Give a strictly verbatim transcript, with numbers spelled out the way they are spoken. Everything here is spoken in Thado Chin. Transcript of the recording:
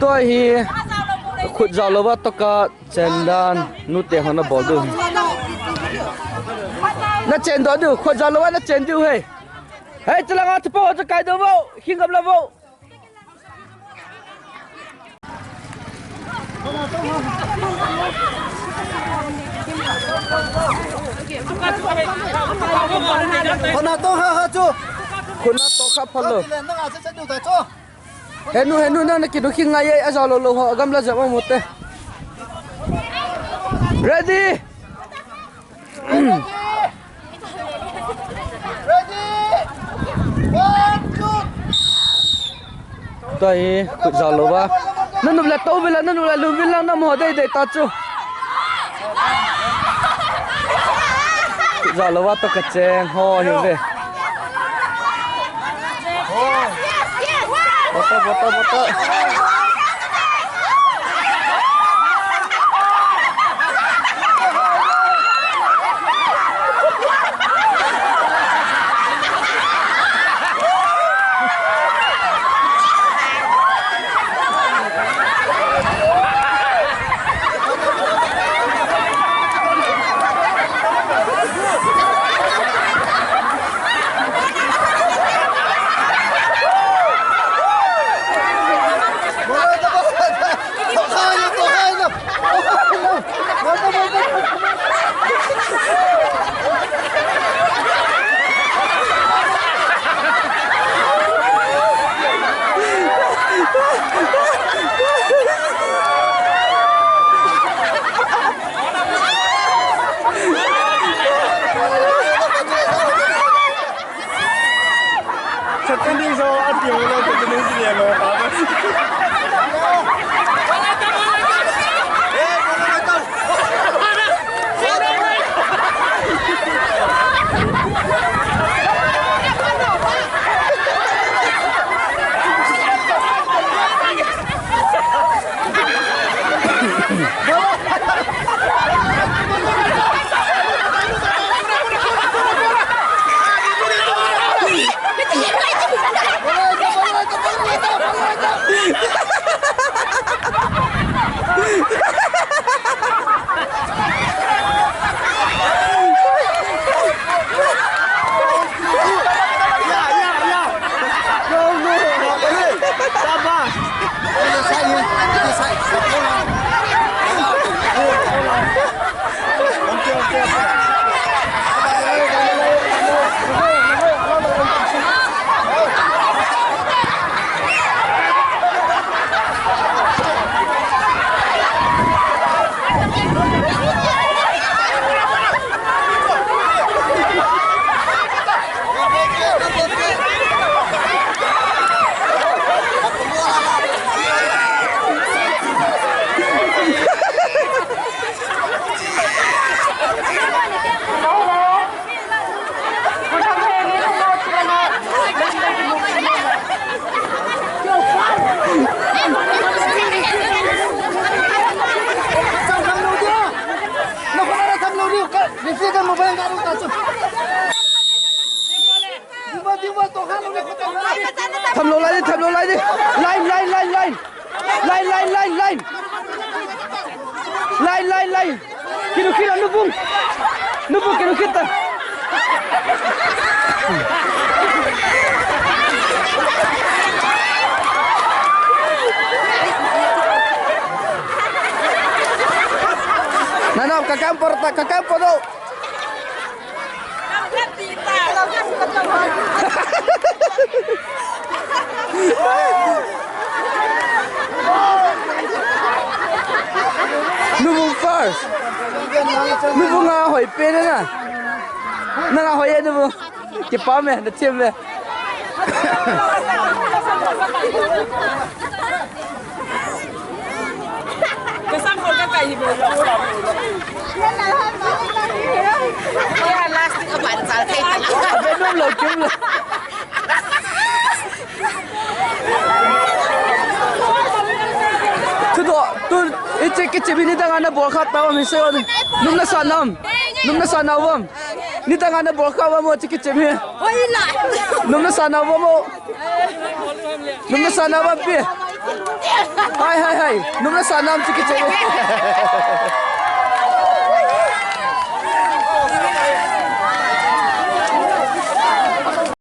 Tua hi khut jao louva toka chen dan nute hon abol diu hi. Na chen doh diu, khut jao louva na chen diu hi. Hei, chulanga thupa ho chu kai doh vo, hing gam la vo. Khut na toh ha ha chu. Khut na toh kha phalo. Henu, henu, nang na kinu khi ngai ai, ajao lou lou ho, agam la jam amote. Ready? Tua hi, khut jao louva. Nanu le tou vila, nanu le lum vila, nam ho dei dei ta chu. Khut jao louva toka cheng ho hi ve. Bota, bota, bota. Chapin ding so, ati mo lo, chapin ding si lo, pa. Thamlou lai di, thamlou lai di. Line, line, line, line. Line, line, line, line. Line, line, line. Kinu, kinu, nubung. Nubung, kinu, kita. Nana, kakam por ta, kakam por do. Nubung first. Nubung a hoi pen na. Nang a hoi e nubung. Kipah me, na thim me. Ka sam ko ka kai hi bo. Kaya lastik a ban sal kai ta na. Venom lo kim lo. Thudoh, tu, ichi kichi bini dang ana bol khat ta mi se on. Num na sa nam. Num na sa na wam. Ni dang ana bol khat wam mo chi kichi mi. Oi la. Num na sa na wam mo. Num na sa na wam pi. Hai, hai, hai. Num le sa nam chu kichai.